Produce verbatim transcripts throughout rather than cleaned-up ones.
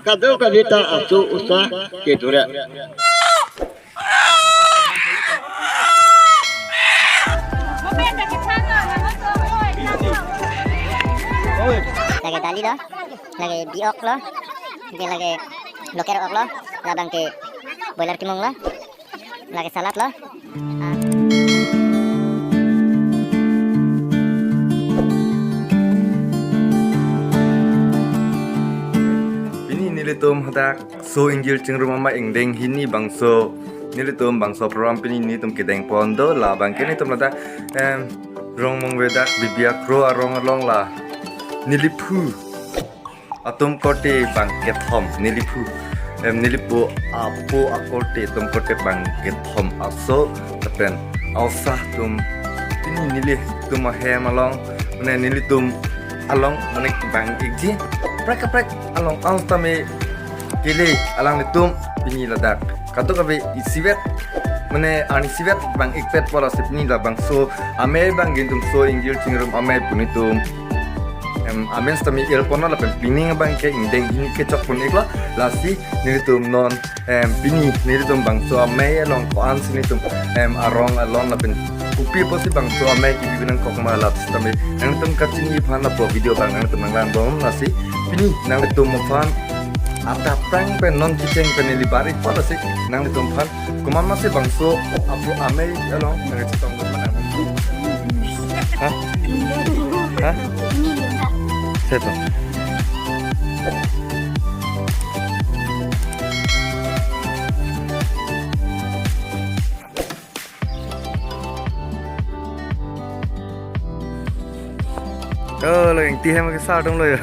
Kadokave ta aso osa kedo ra. Lake dali lo, lake bi-ok lo, lake, lake local ok lo, labang ke boiler kimung lo. Lake salad lo. Ah. Pini nelitum hadak So Ingjir Chingrum Amei angdeng hini bangso, nelitum bangso program pini nelitum kedeng pon do, labang ke nelitum ladak, em, Rongmongve dak Bibiak Ro arong along la neliphu atum korte bang kethom, neliphu, em, nelipo apo akorte atum korte bang kethom aso, lapen aosa atum pini nelitum ahem along, mane nelitum along, mane bang ikji, prek prek along ang tame kele alanglitum pini ladak kadokave isivet, mane arnisivet bang ikvet pola si pini labangso amei bang gintum So Ingjir Chingrum Amei pu nelitum, em, amen sitame ir pon lo, lapen pining abang ke angdeng hini kechok pon iklo, lasi nelitum non, em, pini nelitum bangso amei along ko-an si nelitum, em, arong along lapen kopi apotsi bangso amei kebi nangkok ma, la sitame nangtum kachini aphan lapu video bang nangtum nanglang bom, lasi pini nangtum aphan adap prang pen non kecheng pen neli bari pot, lasi nangtum aphan komat ma si bangso apo amei along nangchetong mana. Ha? Ha? Seto. Oh, lake ingti hem ke sa dong lo ya.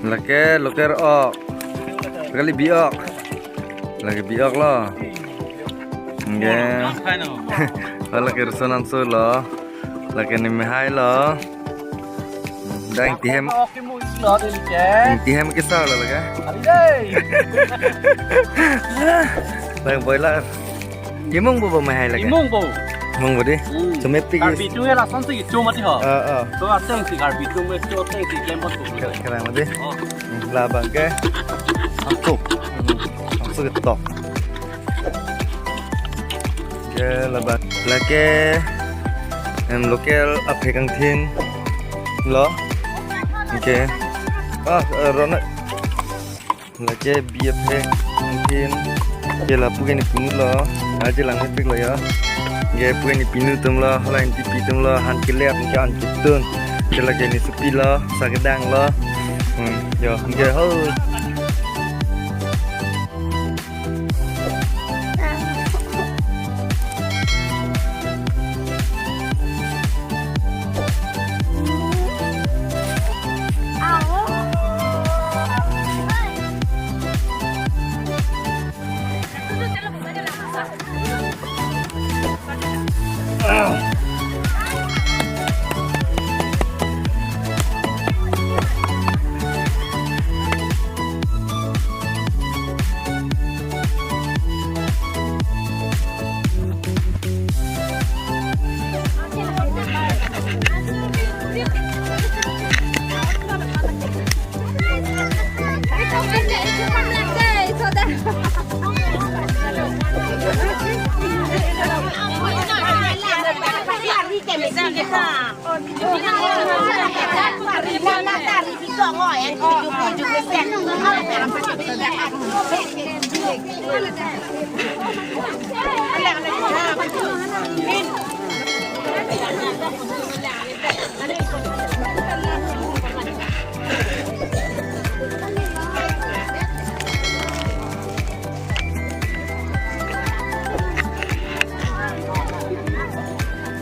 Lake local ok. Kali bi-ok. Lake bi-ok lo. Nge. Oh, lake Ruson Angso lo. Lake nemehai lo. Dak ingti hem. Ingti hem kesa lo lake. Lake boiler. Imung bo bo mehai lake. Imung bo. Imung bo di. Hmm. Chomepik. Karbi atum ya lason si itu mati ho. Ah, ah. To ateng si Karbi atum itu ateng si klem pot. Ke-, kerang mati. Oh. Hmm, labang ke. Angso. Hmm. Angso ketok. Ke labang. Lake, em, local aphek angthin lo. Okay. Ah, eh, Ronak. Lake bi aphek angthin. Ke lapu ke nepinu lo. Aje langmepik lo ya. Ke pu ke nepinu atum lo, hala intipi atum lo, han kelep ke an ketun. Ke lake nesopi lo, sa kedang lo. Hmm, yo, ke ho.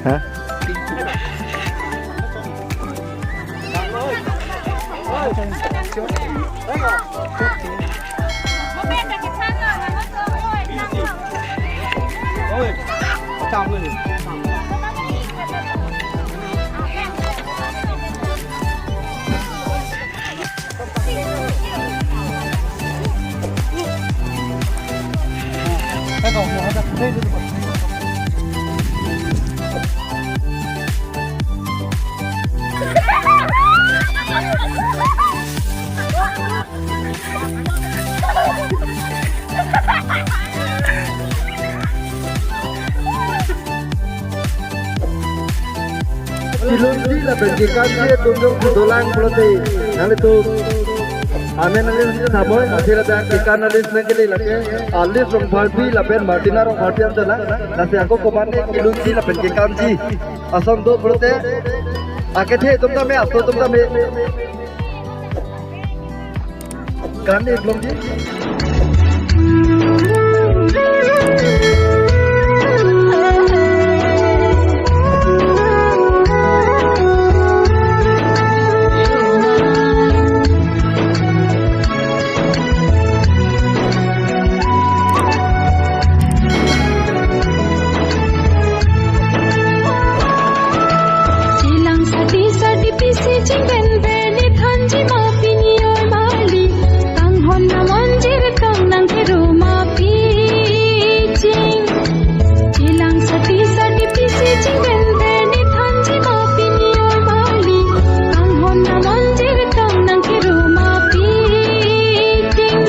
Hah? Kilunji lapen kekanji atum jong dolang pulote nanglitum amen nangli thamoi, athir ada kekan alis nangkele lake, alis Rongpharpi lapen Martina Rongpharpi anjala, lasi ako komatne kilunji lapen kekanji ason do pulote, akethe atum tame, aso atum tame. Kan-ik longji. Chelang sati sati pisi chingben ben ni thanji ma pini oi mali. Kanghon na monjir kang nangkeru ma piching. Chelang sati sati pisi chingben ben ni thanji ma pini oi mali. Kanghon na monjir kang nangkeru ma piching.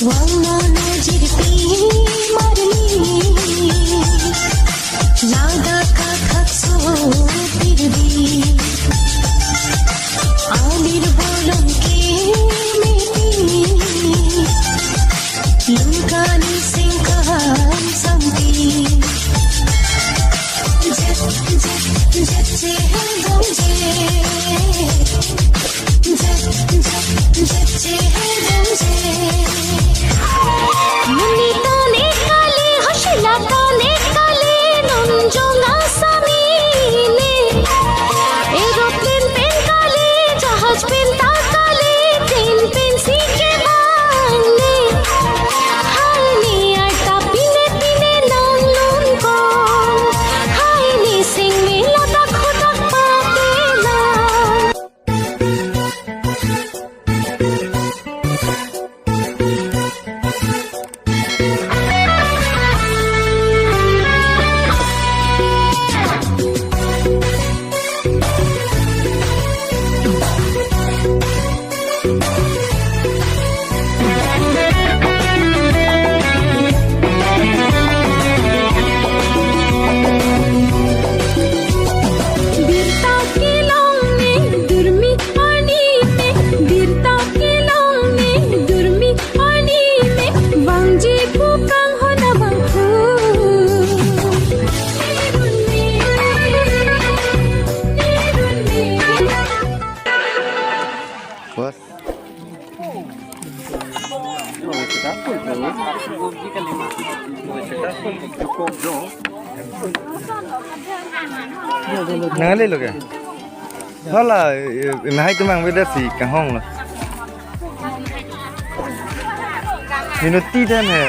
Wangno jirpi marli, ladak kakhak so pirdi. Alir bolong ke meti, lungkani singkam sampi. Jet, jet, jet, che hel dong je. Jet, jet, jet, che hel dong je. Monit tone kali, Hashila tone kali, non jong asami ne. Aeroplane pen kali, jahaj pen ta kali, train pensi kevang ne. Hai ne arta pine pine nang lun kong. Hai ne singme ladak khodak pate lang. Birta kelong ne durmi arni me, birta kelong ne durmi arni me, vangji pu kanghon abang pu. Bos. Nangle lo ke? Hala, eh, eh, nahai tumang beda si kahong lo. Minuti dan he.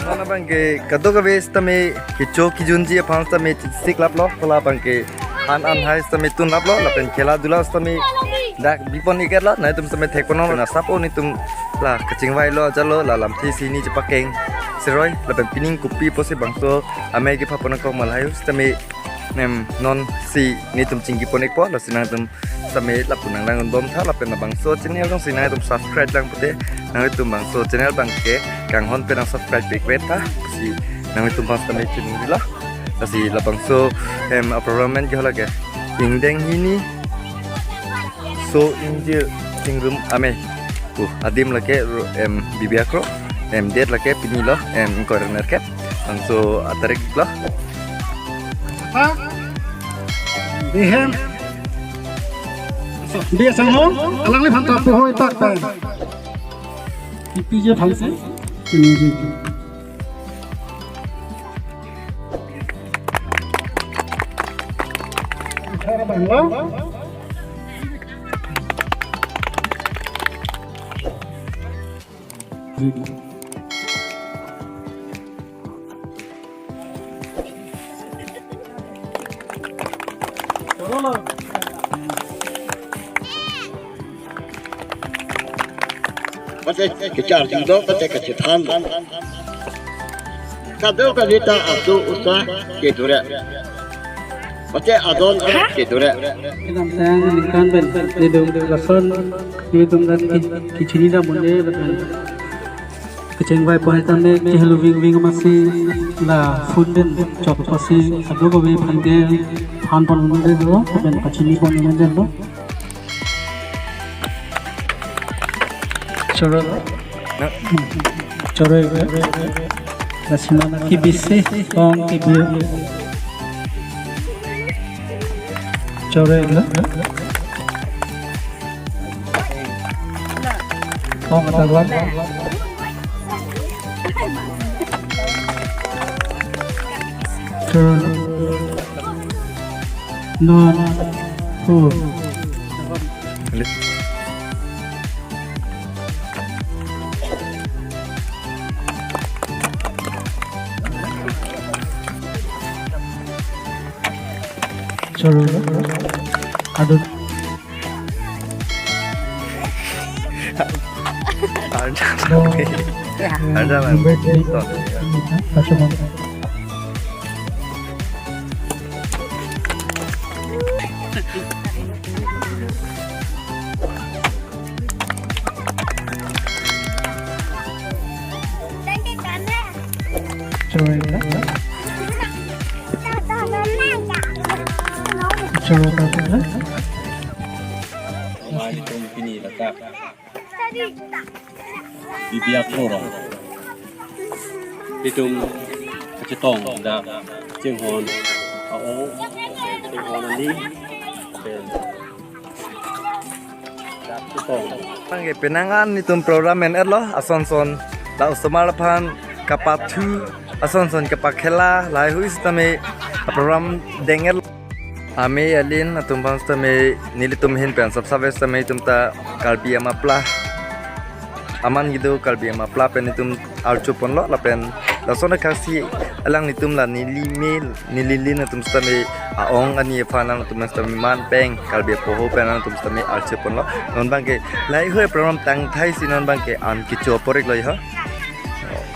Mana bang ke kadokave sitame kecho kejunji aphan sitame siklaplo, hala bang ke han an hai sitame tunlaplo, lapen khela dula sitame dak bipon iket lo, nangtum sitame thekponlo, na sapo netum la kachingvai lo jalo, la lamthe si ne chepakeng seroi, lapen pining kopi pusi bangso amei kepapon kok malhayu sitame nem non si netum chingkipon ikpo, lasi nangtum sitame lapu nang langdun bomtha, lapen labangso channel jongsi nangtum subscribe lang pute, nangtum bangso channel bang ke kanghon pen nang subscribe pik vet tha, si nangtum bang sitame chingri lo. Lasi labangso, em, aprogramen ke hala ke ingdeng hini so ingjir chingrum amei. Uh, adim lake ro-, em, bibi akro, em, date lake pini lo, em, ingkoi ra nerkep, bangso atarik lo. Ha? Bihem. Dia sanghong, alangliphan ta puhoi tak ta. Ipi je phalse? Pini je. Athara banglo. Mate kecharli do, mate kachethan do. Kadokave ta atu uta kedure. Mate adon kedure. Kedamtang aningkan pen nelitum lason nelitum rat ke, kechini dam un-e lapen kecheng vaipo hai tame kehelo vingving amatsi la phone pen chot apotsi kadokave aphan ke phan pon un-e lo lapen pachini pon un-e lo. Choro. Na? Choro. Lasi non kebisi ong kebi. Choro. Ong kata buat. Choro. Non. Oh. Choro. Adun. Ada. No. Ya. Ada, Ma'am. Number three. Tuh. Customer. Choro. Choro. Mai tum pini lata. Bibi akrorong. Itum kachetong dak chinghon. Ao, chinghon ani. Dak chetong. Bangke penang an itum program men-et lo, ason son la osomar aphan kapathu, ason son kapakhela, lahai hui sitame program deng-et. Ame alin atum aphan sitame nelitum ahin pen sap sap sitame itum ta Karbi Amapla. Aman kedo Karbi Amapla pen itum archo ponlo lapen lason akhasi alanglitum la neli me neli lin atum sitame aong ani aphan nangtum sitame man peng Karbi apoho pen nangtum sitame archo ponlo. Non bangke lahai hui program tangthai si non bangke an kecho apor-ik lo ho.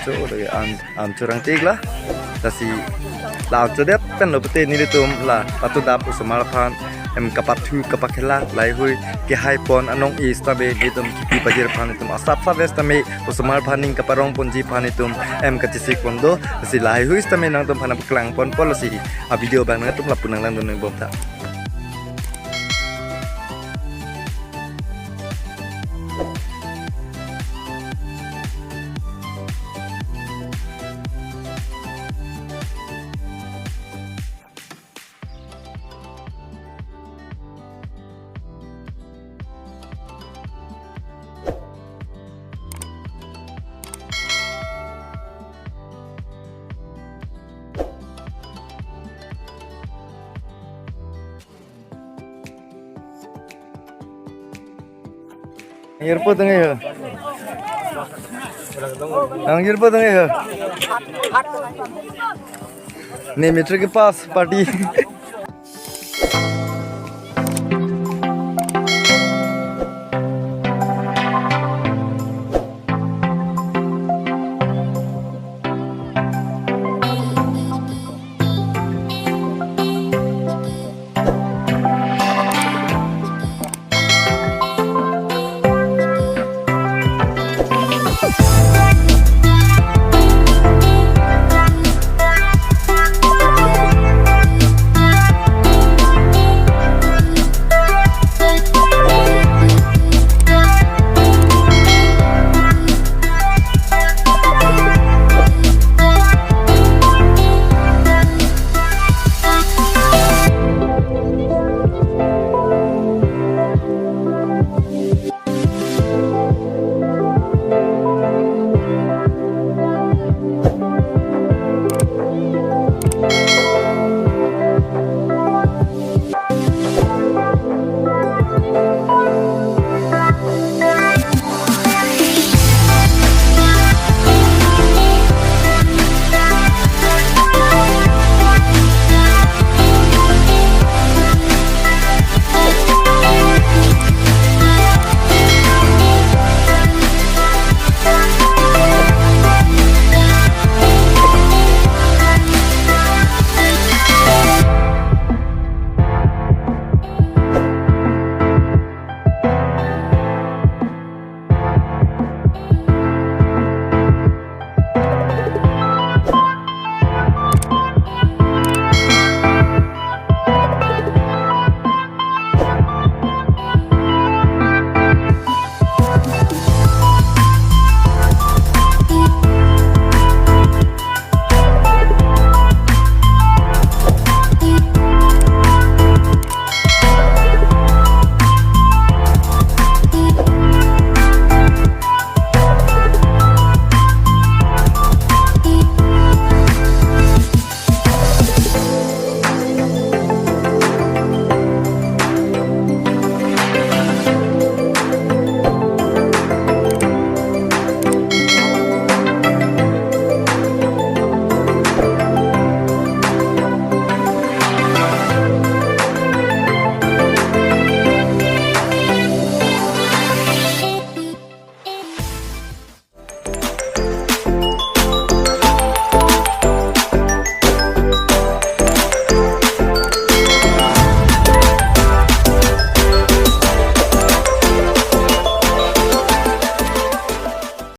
Cho lagi an An chorang tik la. Lasi la chodet pen lo pute nelitum la patu dap osomar aphan em kapathu kapakhela lahai hui kehai pon anong-e sitame nelitum kipi pajir aphan itum asap sap sitame osomar aphan ning kaparong ponji aphan itum em kachesik pon do. Lasi lahai hui sitame nangtum aphan paklang ponpo, lasi a video abang nangtum lapu nang langdun bom tha. Airport ngai ho. Ang airport ngai ho. Ne metro ke pass party.